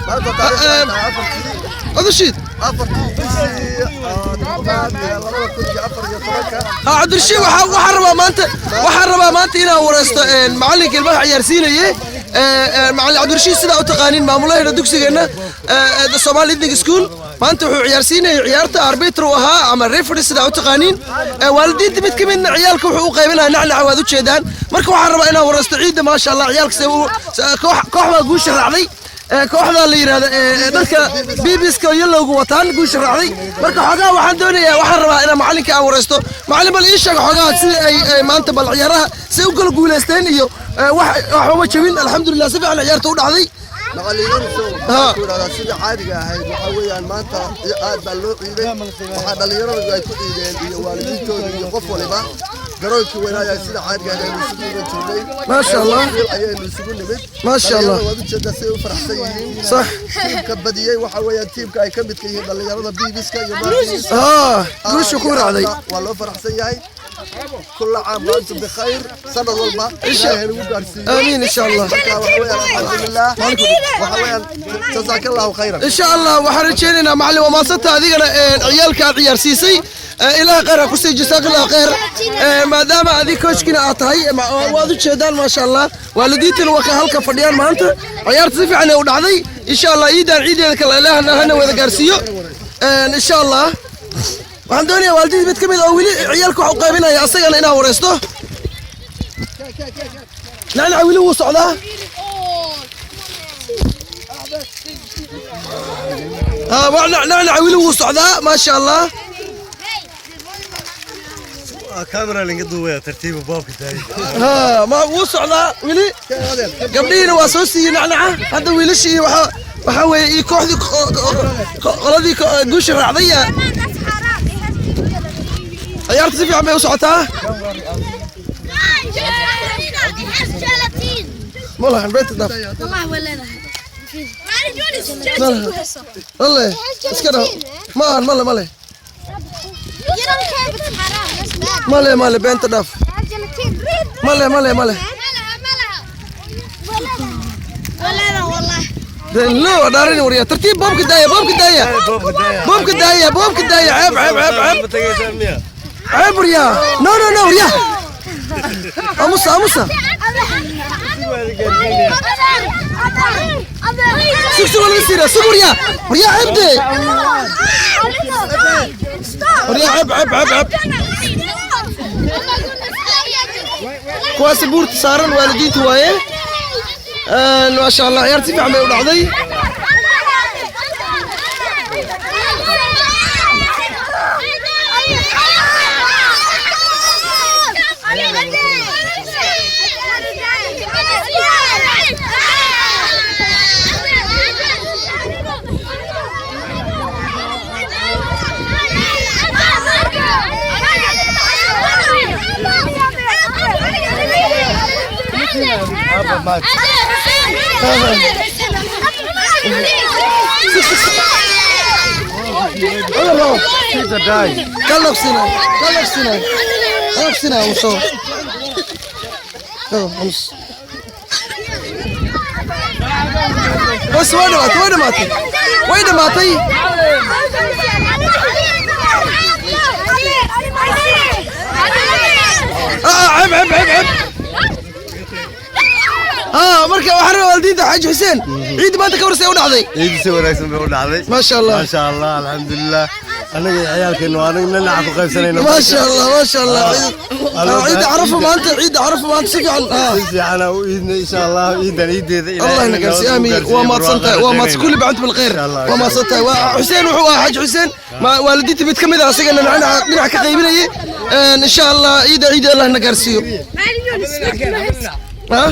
Maanta taariikhdu ay tahay 4-tii Cabdirashiid. 4-tii bishii 7aad ee 2014-ka. Ha, Cabdirashiid, waxaan rabaa maanta inaan wareysto macalinka ilmaha ciyaarsiinaye, macalin Cabdirashiid. Sidaa u taqaanin maamulahayna dugsigeenna the Somali Ethnic School, maanta wuxuu ciyaarsiinayay ciyaarta, arbiter uu ahaa ama referee sidaa u taqaaniin. Waalidiinta mid ka midna ciyaalka wuxuu u qaybinaya nacnaca, waad ujeedaan. Marka waxaan rabaa inaan wareysto ciidda, maasha Allah, ciyaalka se koox baa guusha raacday. Kooxda la yidhahda dharka bibiska yellowga wataan guusha raacday. Marka xoogaha waxaan doonayaa, waxaan rabaa inaan macalinka aan wareysto. Macalin, bal ii sheeg xoogaha sida ay maanta bal ciyaaraha si u kala guuleysteen iyo wax waxbama jebin. Alxamdulilah, si fiican ciyaarta u dhacday. Macallin Yunisow, waxaan ku idhahdaa sidii caadiga ahayd waxaa weeyaan maanta aad baa loo ciiday. Waxaa dhallinyaradu ay ku ciideen iyo waalidiintooda iyo qof waliba garoonkii weynaa sida caadiga ahayd aynu isugu iman jirnay. Maasha Allah. Ayaynu isugu nimid. Maasha Allah. Dhallinyarada waad ujeedaa siday u faraxsan yihiin. Tiimka badiyey waxa weeyaan tiimka ay ka midka yihiin dhallinyarada bibiska iyo maarkiisa. Guusha ku raacday. Waa loo faraxsan yahay. كل عام وانتم بخير, sanad walba Ilaahay nagu gaarsiiyo. Aamiin, insha Allah. Marka waxa weeyaan alxamdulilah, waxa weeyaan jazaaka Allahu khayran. Insha Allah, waxaan rajaynaynaa. Macallin, waa mahadsanta adigana ciyaalka aad ciyaarsiisay. Ilaah khayr ha ku sii, jazaak Allah khayr. Maadaama adig coachkina aad tahay, waad u jeedaan, maasha Allah, waalidiintana waa ka halka fadhiyaan. Maanta ciyaarta si fiican ay u dhacday. Insha Allah, ciidan ciideeda kale Ilaahna hana wada gaarsiiyo, insha Allah. Waxaan doonayaa waalidiinta mid ka mid oo weli ciyaalka wax u qaybinaya asagana inaan wareysto. Nacnaca weli wuu socdaa. Nacnaca weli wuu socdaa, maasha Allah. Kamera linga duubaya, tartiiba boobka taagay. Ha, ma wuu socdaa weli. Gabdhihiina waa soo siiyey nacnaca. Hadda wiilashii waxa weeye iyo kooxdii qoladii guusha raacday. Ciyaarta si fiican bay u socotaa. Ma lahan beenta daaf. والله ولا Ma lahan walle, iska dhaw. Ma ahan, male, male, male, male, beenta dhaaf. Male, male, male. ولا والله. Lo dhaarin warya, tartiib, boobka daaya, boobka daaya, boobka daaya, boobka daaya. Ceeb, ceeb, ceeb, ceeb. Ceeb warya. No, no, no, warya, amusa, amusa. Sug, sug, waa laga siina. Sug warya, warya, ceeb de, warya, ceeb, ceeb, ceeb, ceeb. Kuwaasi buurta saaran waalidiinta waaye. Maasha Allah, ciyaarta si fiican bay u dhacday. Cudurro. Kalabsina, kalabsina, kalabsina, amuso. Amus. Bas, way dhamaatay, way dhamaatay, way dhamaatay. Ceeb, ceeb, ceeb, ceeb. Marka waxaan rabaa waalidiinta Xaaji Xuseen, ciidda maanta ka warsay u dhacday. Ciidda si wanaagsan bay u dhacday. Maasha Allah. Maasha Allah, alxamdulilah. Annaga iyo ciyaalkeenu anaga nanaca ku qaybsanayna. Maasha Allah, maasha Allah. Ciidda Carafa maanta, ciidda Carafa maanta si fiican. Si fiican u iidna, insha Allah, ciidan ciideeda. Allah ina gaarsiiyo, aamiin. Waa mahadsantahay, waa mahadsan. Kulli bacant bilkhayr. Waa mahadsantahay. Waa Xuseen, wuxuu ahaa Xaaji Xuseen, waalidiinta mid ka mid ah, asagana dhinaca dhinac ka qaybinayay. Insha Allah, ciidda ciidda Allah na gaarsiiyo. Ha.